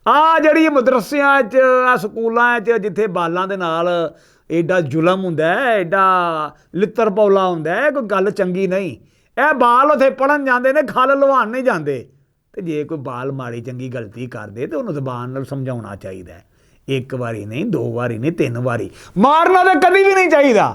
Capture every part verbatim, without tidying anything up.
آ جڑی مدرسیاں چ، آ سکولاں چ جتھے بالاں دے نال ایڈا ظلم ہوندا ہے، ایڈا لتر پولا ہوندا ہے، کوئی گل چنگی نہیں۔ اے بال اتھے پڑھن جاندے نے، کھل لوان نہیں جاندے۔ تے جے کوئی بال ماڑی چنگی غلطی کر دے تے انہوں زبان نال سمجھاونا چاہیدا ہے۔ ایک واری نہیں، دو واری نہیں، تین واری۔ مارنا تے کدی بھی نہیں چاہیدا۔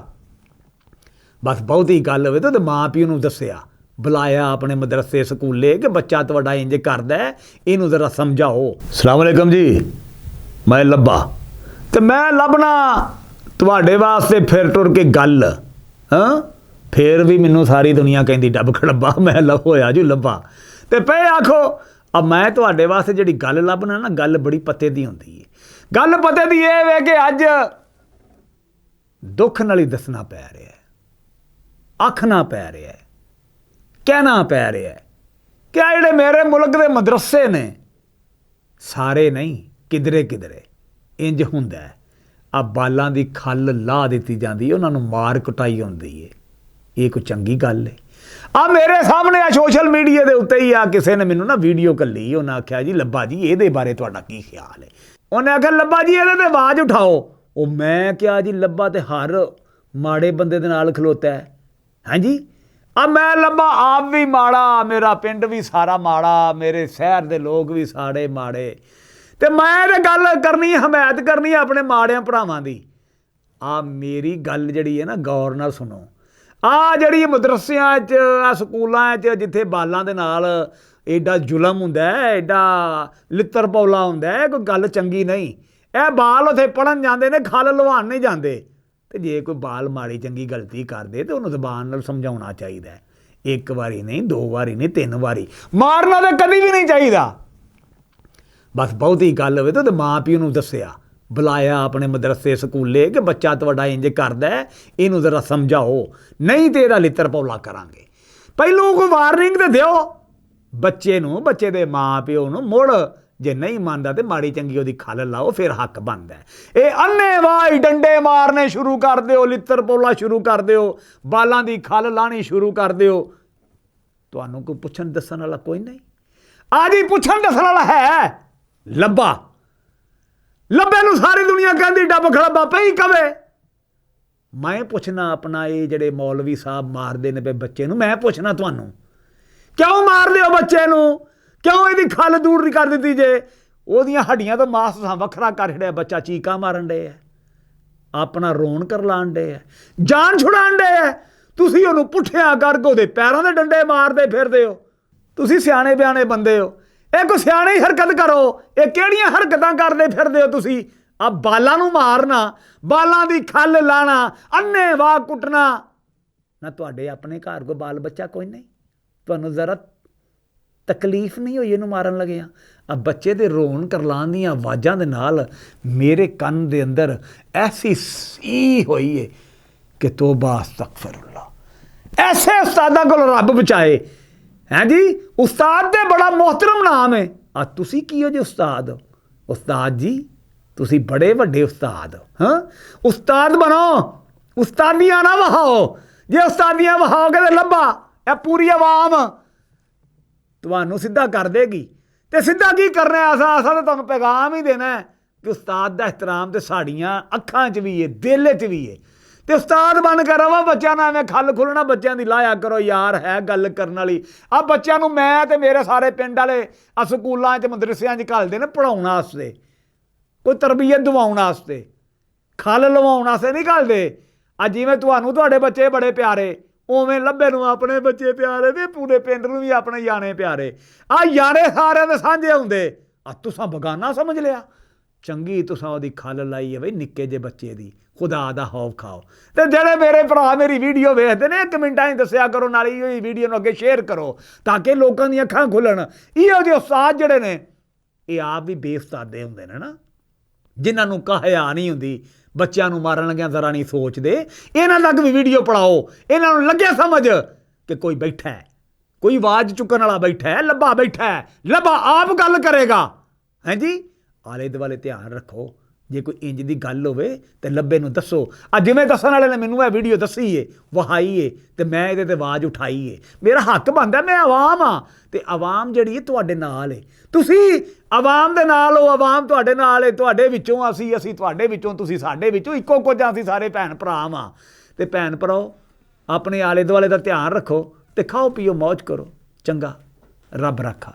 بس بہت ہی گل ہوئے تے ماں پیو نوں دسیا، بلایا اپنے مدرسے سکولے کہ بچہ تہاڈا انج کردا ہے، اینوں ذرا سمجھاؤ۔ السلام علیکم جی، میں لبا، تے میں لبنا تہاڈے واسطے پھر ٹر کے گل۔ ہاں، پھر بھی مینوں ساری دنیا کہندی، "ڈب کھڑبا۔" میں لب ہویا جو لبا۔ تے پے آکھو، اب میں تہاڈے واسطے جڑی گل لبنا نا، گل بڑی پتے دی ہوندی ہے۔ گل پتے دی اے وے کہ اج دکھ نال ہی دسنا پے رہیا ہے، آکھنا پے رہیا ہے، کہنا پے رہیا ہے کہ آ جڑے میرے ملک دے مدرسے نے، سارے نہیں، کدرے کدرے انج ہوندا ہے۔ آ بالاں دی کھل لا دتی جاندی ہے، انہاں نوں مار کٹائی ہوندی ہے۔ یہ کوئی چنگی گل ہے؟ آ میرے سامنے آ سوشل میڈیا دے اُتے ہی آ کسے نے مینوں نا ویڈیو کلی، انہاں آکھیا، "جی لبا جی، اے دے بارے تہاڈا کی خیال ہے؟" انہاں آکھیا، "لبا جی، اے دے تے آواز اٹھاؤ۔" او میں کہیا، "جی لبا تے ہر ماڑے بندے دے نال کھلوتا ہے۔" ہاں جی، اب میں لبا آپ بھی ماڑا، میرا پنڈ بھی سارا ماڑا، میرے شہر دے لوگ بھی ساڑے ماڑے۔ تے میں تے گل کرنی، حمایت کرنی اپنے ماڑیاں بھراواں دی۔ آ میری گل جڑی ہے نا، غور نال سنو۔ آ جڑی مدرسیاں چ، آ سکولاں چ جتھے بالاں دے نال ایڈا ظلم ہوندا ہے، ایڈا لتر پولا ہوندا ہے، کوئی گل چنگی نہیں۔ اے بال اتھے پڑھن جاندے نے، کھل لوان نہیں جاندے۔ تے جے کوئی بال ماڑی چنگی غلطی کر دے تے انہوں زبان نال سمجھاونا چاہیدا ہے۔ ایک واری نہیں، دو واری نہیں، تین واری۔ مارنا تے کدی بھی نہیں چاہیدا۔ بس بہت ہی گل ہوئے تے ماں پیو نوں دسیا، بلایا اپنے مدرسے سکولے کہ بچہ تہاڈا انج کردا ہے، اینوں ذرا سمجھاؤ، نہیں تے ایہدا لتر پولا کراں گے۔ پہلو کوئی وارننگ تے دیو بچے نوں، بچے دے ماں پیو نوں مڑ، جے نہیں مندا تے ماڑی چنگی اودی کھل لاؤ، پھر حق بندا ہے۔ اے انے واہ ہی ڈنڈے مارنے شروع کر دیو، لتر پولا شروع کر دیو، بالاں دی کھل لانی شروع کر دیو۔ تانوں کوئی پچھن دسن والا کوئی نہیں۔ آ جی پچھن دسن والا ہے لبا۔ لبے نوں ساری دنیا کہندی، "ڈب کھڑبا پئی کھڑے۔" میں پوچھنا اپنا، اے جڑے مولوی صاحب مار دے نے پے بچے نوں، میں پوچھنا تانوں، کیوں مار دے ہو بچے نوں؟ کیوں ایہدی کھل دور نہیں کر دتی جے؟ اوہدیاں ہڈیاں تو ماس تساں وکھرا کر چھڑیا، بچہ چیکاں مارن ڈے ہے، اپنا رون کر لان ڈے ہے، جان چھڑان ڈے ہے۔ تسی اوہنوں پٹھیاں کر کے اوہدے پیراں دے ڈنڈے مار دے پھر دے ہو۔ تسی سیانے بیانے بندے ہو، اے کوئی سیانی حرکت کرو؟ اے کیڑیاں حرکتاں کردے پھردے ہو تسی؟ آ بالاں نوں مارنا، بالاں دی کھل لانا، انے واہ کٹنا۔ نہ تہاڈے اپنے گھر کوئی بال بچہ کوئی نہیں، تہانوں ذرا تکلیف نہیں ہوئی اینوں مارن لگے ہاں؟ آ بچے دے رون کرلان دیاں آوازاں دے نال میرے کن دے اندر ایسی سی ہوئی ہے کہ توبہ استغفر اللہ۔ ایسے استاداں کول رب بچائے۔ ہیں جی، استاد تے بڑا محترم نام ہے۔ آ تسی کی ہو جے استاد؟ استاد جی، تسی بڑے وڈے استاد ہو۔ ہاں؟ استاد بنو، استادیاں نہ وہاؤ۔ جے استادیاں وہاؤ گے تے لبا، اے پوری عوام تہانوں سیدھا کر دے گی۔ تے سیدھا کی کرنا ہے؟ اساں، اساں تے تہانوں پیغام ہی دینا ہے کہ استاد دا احترام تے ساڈیاں اکھاں چ وی ہے، دل چ وی ہے۔ تے استاد بن کے رہو، بچیاں نال ایویں کھل کھلنا، بچیاں دی لایا کرو یار، ہے گل کرن والی۔ آ بچیاں نوں میں تے میرے سارے پنڈ والے آ سکولاں چ، مدرسیاں چ گھلدے نے پڑھاؤن واسطے، کوئی تربیت دواؤن واسطے، کھل لواؤن واسطے نہیں گھلدے۔ آ جویں تہانوں تہاڈے بچے بڑے پیارے، اوویں لبے نوں اپنے بچے پیارے تے پورے پنڈ نوں وی اپنے یانے پیارے۔ آ یانے سارے دے سانجھے ہوندے، آ تساں بگانا سمجھ لیا۔ چنگی تساں اودی کھل لائی ہے بھئی نکے جے بچے دی، خدا دا خوف کھاؤ۔ تے جڑے میرے بھرا میری ویڈیو ویکھدے نے، کمنٹاں وچ دسیا کرو، نال ایہو جی ویڈیو نوں اگے شیئر کرو تاکہ لوکاں دی اکھاں کھلن۔ ایہو جے استاد جڑے نے، اے آپ وی بے استادے ہوندے نے نا، جنہاں نوں کہیا نہیں ہوندی، بچیاں نوں مارن لگیاں ذرا نہیں سوچدے۔ انہاں تک وی ویڈیو پڑھاؤ، انہاں نوں لگے سمجھ کہ کوئی بیٹھا ہے، کوئی آواز چکن والا بیٹھا ہے، لبا بیٹھا ہے، لبا آپ گل کرے گا۔ ہیں جی، آلے دوالے دھیان رکھو، جے کوئی انج دی گل ہووے تے لبے نوں دسو۔ اج جویں دسن والے نے مینوں اے ویڈیو دسی اے، وہائی اے، تے میں ایہدے تے آواز اٹھائی اے۔ میرا حق بندا، میں عوام آں۔ تے عوام جیہڑی اے تہاڈے نال اے۔ تسی عوام دے نال ہو، عوام تہاڈے نال اے۔ تہاڈے وچوں اسی، اسی تہاڈے وچوں، تسی ساڈے وچوں، اکو کجھ آں، اسی سارے بھین بھرا آں۔ تے بھین بھراؤ، اپنے آلے دوالے دا دھیان رکھو، تے کھاؤ پیو، موج کرو۔ چنگا، رب رکھا۔